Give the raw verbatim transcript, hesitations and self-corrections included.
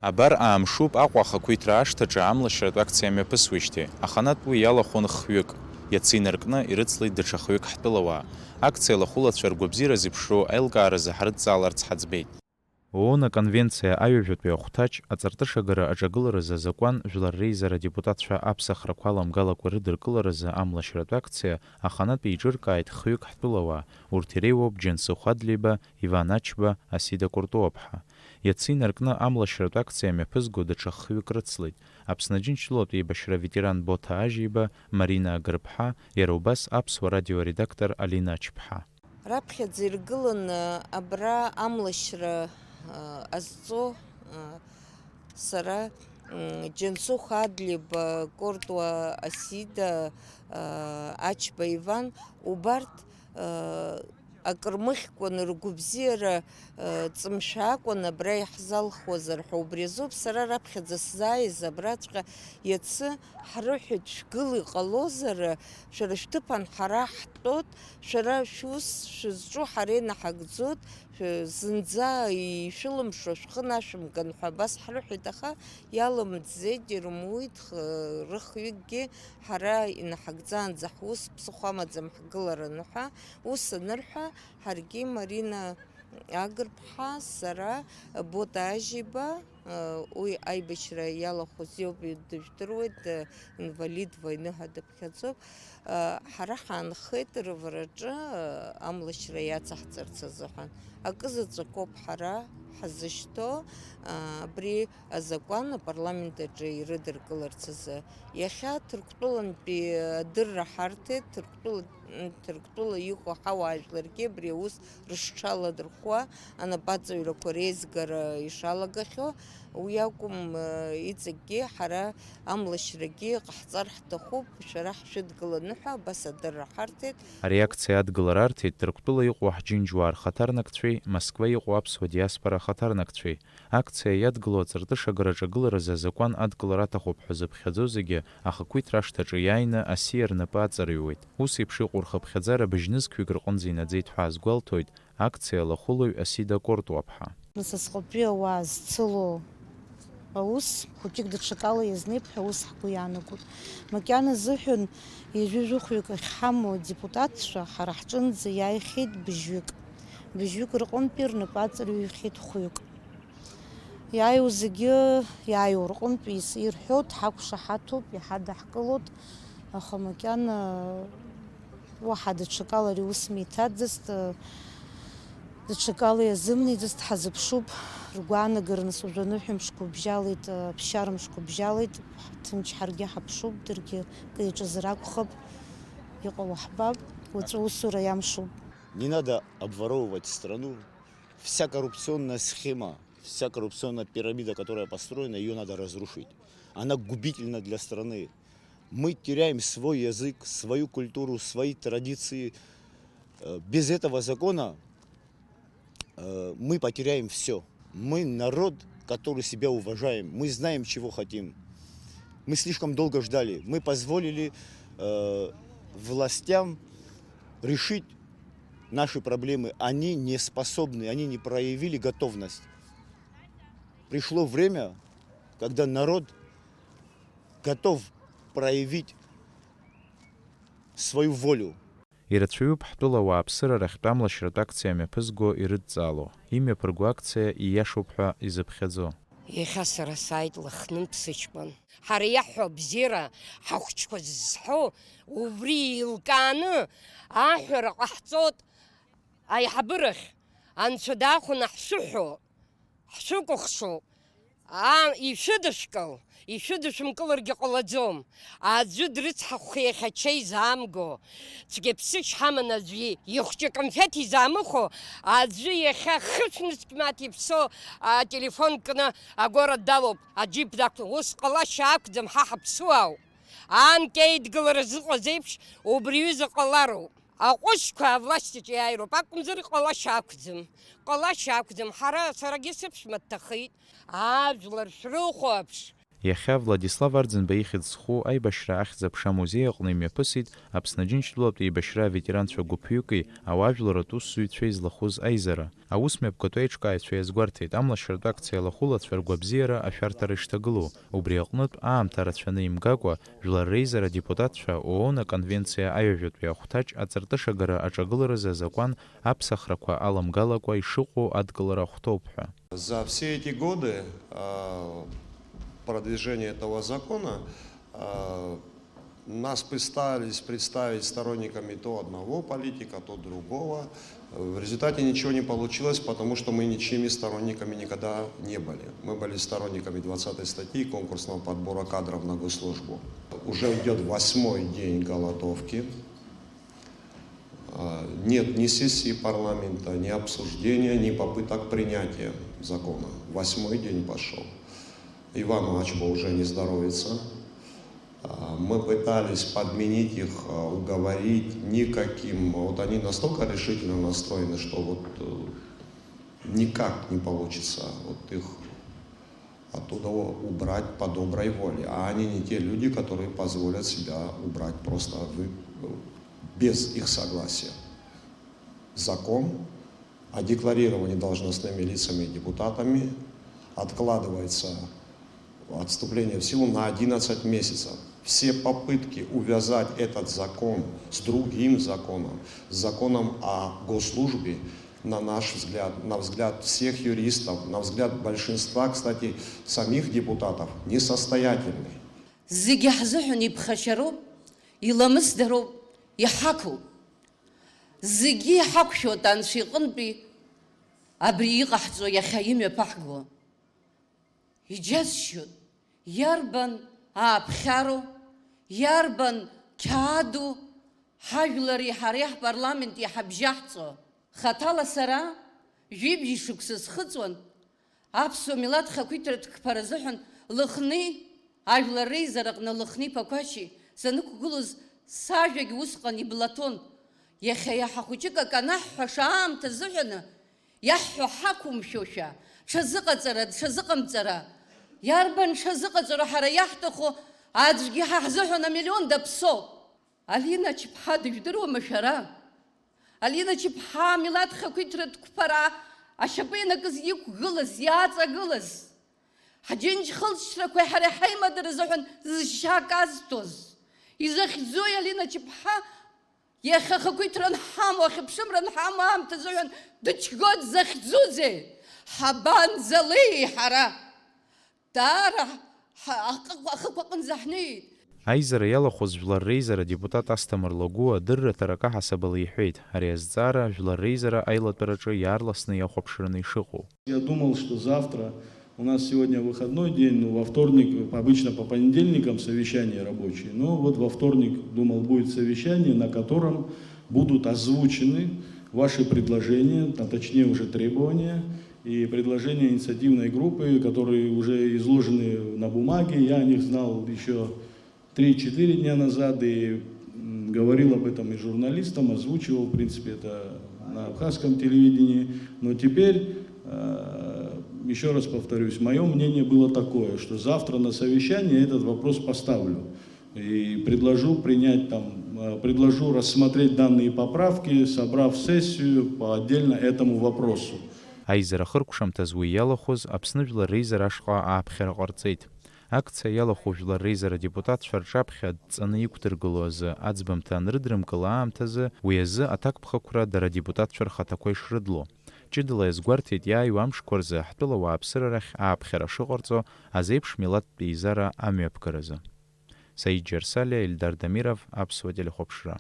Абар аамшуп Аҟәа ахақәиҭра ашҭаҿы амлашьратә акциа мҩаԥысуеижьҭеи, аханатә уи иалахәын хҩык. Иацы инаркны ирыцлеит даҽа хҩык ҳтәылауаа. Акциа алахәылацәа ргәабзиара зеиԥшроу аилкааразы ҳрыдҵааларц ҳаӡбеит. ООН аконвенциа аҩажәатәи ахәҭаҷ аҵарҭышагара аҿагыларазы азакәан жәлар реизара адепутатцәа аԥсахрақәа аламгалакәа рыдыркыларазы амлашьратә акциа аханатә еиҿыркааит хҩык ҳтәылауаа, урҭ иреиуоуп Џьансыхә Адлеиба, Иван Ачба, Асида Куртуаԥҳа. Иацы инаркны амлашьратә акциа мҩаԥызго даҽа хҩык рыцлеит, Аԥсны Џьынџьтәылатә еибашьра аветеран Боҭа Ажьиба, Марина Агырԥҳа, иара убас Аԥсуа радио аредактор Алина Ачԥҳа. Раԥхьаӡа иргыланы абра амлашьра, а, азҵо, а, сара, м, Џьансыхә Адлеиба, Кортуа Асида, а, Ачба Иван, убарҭ, а, акрымыхькәан ргәыбзиара, а, ҵымшәаакәан абра иаҳзалхуазар ҳәа, убри азоуп сара раԥхьаӡа сзааиз, абраҵәҟьа иацы ҳрыҳәеит, шәгыл, иҟалозар, шәара шәҭыԥан ҳара ҳтәоит, шәара шәус шәызҿу ҳара инаҳагӡоит, шәы-, зынӡа ишәылымшо шәхы нашәымган ҳәа абас ҳрыҳәеит, аха иалымӡӡеит, ирымуит, х-, рыхҩыкгьы ҳара инаҳагӡаанӡа ҳус ԥсыхәа амаӡам ҳгылараны ҳәа, ус анырҳәа, ҳаргьы Марина Агырԥҳа, сара, Бота Ажьиба, уи аибашьра иалахәыз иоуп, дыжәдыруеит, инвалид войны ҳәа дыԥхьаӡоуп. Ҳара ҳаанхеит рывараҿы, амлашьра иацаҳҵарц азыҳәан. Акы заҵәыкоуп ҳара ҳазышьҭоу, абри азакәан апарламент аҿы ирыдыркыларц азы. Иахьа Ҭырқәтәылантәи адырра ҳарҭеит, Ҭырқәтәыла, Ҭырқәтәыла иҟоу ҳауаажәларгьы абри аус рыҽшаладырхәуа, анапаҵаҩрақәа реизгара ишалагахьоу, уи акәым, иҵегьгьы ҳара амлашьрагьы ҟаҳҵар ҳҭахуп, шәара ҳшәыдгыланы ҳәа абас адырра ҳарҭеит. Ари акциа адгылара арҭеит Ҭырқәтәыла иҟоу ҳџьынџьуаа рхаҭарнакцәеи Москва иҟоу аԥсуа диаспора ахаҭарнакцәеи. Акциа иадгылоу аҵарҭышагараҿы агыларазы азакәан адкылара аҭахуп ҳәа зыԥхьаӡоу зегьы ахақәиҭра ашҭаҿы иааины асиа рнапы аҵарҩуеит. Ус еиԥш иҟоу рхыԥхьаӡара быжьнызқьҩык рҟынӡа инаӡеит ҳәа азгәалҭоит акциа алахәылаҩ Асида Кортуаԥҳа. Нас асҟатәи ауаа зцыло аус хәыҷык даҽакала иазнеип ҳәа ус ҳгәы иаанагоит. Макьана зыҳәан ҩажәи жәохәҩык ахьҳамоу адепутатцәа ҳара ҳҿынӡа иааихьеит быжьҩык. Быжьҩык рҟынтәи рнапы аҵарҩхьеит хәҩык. Иааиуа зегьы иааиуа рҟынтә ис-, ирҳәоит, ҳақәшаҳаҭуп, иҳадаҳкылоит, аха макьана уаҳа даҽакала ари ус миҭаӡацт, даҽакала иазымнеиӡацт, ҳазыԥшуп, ргәаанагара нас уажәы аныҳәа мшқәа бжьалеит, аԥсшьара мшқәа бжьалеит, ҭынч ҳаргьы ҳаԥшуп, даргьы кы иаҿызар акәхап, иҟало ҳбап, уаҵәы усура иамшуп. Не надо обворовывать страну. Вся коррупционная схема, вся коррупционная пирамида, которая построена, её надо разрушить. Она губительна для страны. Мы теряем свой язык, свою культуру, свои традиции. Э, без этого закона, э, мы потеряем всё. Мы народ, который себя уважаем, мы знаем, чего хотим. Мы слишком долго ждали. Мы позволили, э, властям решить наши проблемы. Они не способны, они не проявили готовность. Пришло время, когда народ готов проявить свою волю. Ирацәаҩуп ҳтәыла ауааԥсыра рахьтә амлашьратә акциа мҩаԥызго ирыдҵаало, имҩаԥырго акциа ииашоуп ҳәа изыԥхьаӡо. Иахьа сара сааит Лыхнынтә сыҷкәын. Ҳара иаҳҳәо абзиара ҳахәыҷқәа зызҳәо, убри еилкааны аҳәара ҟаҳҵоит аиҳабырахь, Анцәа дахәаны ҳшәыҳәо, ҳшәыкәыхшоуп. Аа, ишәыдышәкыл, ишәыдышәымкыларгьы ҟалаӡом. Аӡәы дрыцҳахәха иахьа ача изаамго, цәгьаԥсышь ҳаманы аӡәы ихәҷы конфеҭ изаамыхәо, аӡәы иахьа хышә нызқь мааҭ иԥсо ателефон кны агәара далоуп, аџьип дақәтәан. Ус ҟалашьа ақәӡам, ҳа ҳаԥсуаауп. Аан кеидгылара зыҟаз еиԥш, убри аҩыза ҟалароуп. Аҟәышқәа авласть аҿы иааироуп акәымзар, иҟалашьа ақәӡам. Ҟалашьа ақәӡам. Ҳара, сарагьы сыԥшәма дҭахеит. Ажәлар шәрыхәаԥш! Иахьа Владислав Арӡынба ихьӡ зху аибашьра ахьӡ-аԥша амузеи аҟны имҩаԥысит Аԥсны Џьынџьтәылатә еибашьра аветеранцәа гәыԥҩыки ауаажәларратә усзуҩцәеи злахәыз аизара. Аус мҩаԥгатәу аиҿкааҩцәа иазгәарҭеит, амлашьратә акциа алахәылацәа ргәабзиара ашәарҭара ишҭагылоу. Убри аҟнытә, аамҭа рацәаны имгакәа, Жәлар Реизара адепутатцәа ООН аконвенциа аҩажәатәи ахәҭаҷ аҵарҭышагара аҿагыларазы азакәан аԥсахрақәа аламгалакәа ишыҟоу адкылара ахәҭоуп ҳәа. За все эти годы, а, продвижения этого закона, а, нас пытались представить сторонниками то одного политика, то другого. В результате ничего не получилось, потому что мы ничьими сторонниками никогда не были. Мы были сторонниками двадцатой статьи конкурсного подбора кадров на госслужбу. Уже идёт восьмой день голодовки. А, нет ни сессии парламента, ни обсуждения, ни попыток принятия закона. Восьмой день пошёл. Ивану Ачбо уже не здоровится. А, мы пытались подменить их, а, уговорить, никаким. Вот они настолько решительно настроены, что вот, э, никак не получится вот их оттуда убрать по доброй воле. А они не те люди, которые позволят себя убрать просто вы-, без их согласия. Закон о декларировании должностными лицами и депутатами откладывается отступление в силу на одиннадцать месяцев. Все попытки увязать этот закон с другим законом, с законом о госслужбе, на наш взгляд, на взгляд всех юристов, на взгляд большинства, кстати, самих депутатов, несостоятельны. Зегьы ҳзыҳәан иԥхашьароуп, иламысдароуп, иҳақәуп. Зегьы иҳақәшәоит Анцәа иҟынтәи абри иҟаҳҵо иахьа имҩаԥаҳго. Иџьасшьоит, иарбан ааԥхьароу, иарбан қьааду ҳажәлари ҳареи ҳпарламенти ҳабжьаҳҵо? Хаҭала сара, жәибжь шықәса схыҵуан, аԥсуа милаҭ хақәиҭратә қәԥара азыҳәан Лыхни, Ажәлар Реизараҟны Лыхни Ԥақәашьи санықәгылоз, сажәагь усҟан иблаҭон. Иахьа иаҳа хәыҷык акы анаҳҳәаша аамҭа азыҳәаны, иаҳҳәо ҳақәымшәошәа, ҽазыҟаҵара, ҽазыҟамҵара, иарбан ҽазыҟаҵароу ҳара иаҳҭаху аӡәгьы ҳа ҳзыҳәан амиллион даԥсоуп. Алина Чыԥҳа дыжәдыруама шәара? Алина Чыԥҳа амилаҭ хақәиҭратә қәԥара ашьапы ианакыз иқәгылаз, иааҵагылаз, ҳџьынџь хылҵшьҭрақәеи ҳареи ҳаимадара азыҳәан зшьа казҭәоз, изахьӡуи Алина Чыԥҳа иахьа ахақәиҭра анҳамоу, ахьыԥшымра анҳамоу аамҭа азыҳәан дычгоит захьӡузеи? Ҳабанӡалеи ҳара? Даара ҳа-, ахықә-, ахықә аҟынӡа ҳнеит. Аизара иалахәыз Жәлар Реизара адепутат Асҭамыр Лагәыа адырраҭара акаҳасабала иҳәеит, ари азҵаара Жәлар Реизара аилатәараҿы иаарласны иахәаԥшраны ишыҟоу. Я думал, что завтра, у нас сегодня выходной день, ну, во вторник, обычно по понедельникам совещание рабочее, но вот во вторник, думал, будет совещание, на котором будут озвучены ваши предложения, а точнее уже требования, и предложения инициативной группы, которые уже изложены на бумаге. Я о них знал ещё три-четыре дня назад и, м, говорил об этом и журналистам, озвучивал, в принципе, это на абхазском телевидении. Но теперь, э, ещё раз повторюсь, моё мнение было такое, что завтра на совещании этот вопрос поставлю. И предложу принять там, э, предложу рассмотреть данные поправки, собрав сессию по отдельно этому вопросу. Аизара ахыркәшамҭаз уи иалахәыз Аԥсны Жәлар Реизара ашҟа ааԥхьара ҟарҵеит. Акциа иалахәу Жәлар Реизара адепутатцәа рҿаԥхьа дҵаны иқәдыргыло азы аӡбамҭа анрыдрымкыла аамҭазы уи азы аҭакԥхықәра дара адепутатцәа рхаҭақәа ишрыдло. Ҷыдала иазгәарҭеит иааиуа амшқәа рзы ҳтәыла ауааԥсыра рахь ааԥхьара шыҟарҵо азеиԥш милаҭтә еизара амҩаԥгаразы. Саид Џьарсалиа, Ельдар Дамиров, Аԥсуа телехәаԥшра.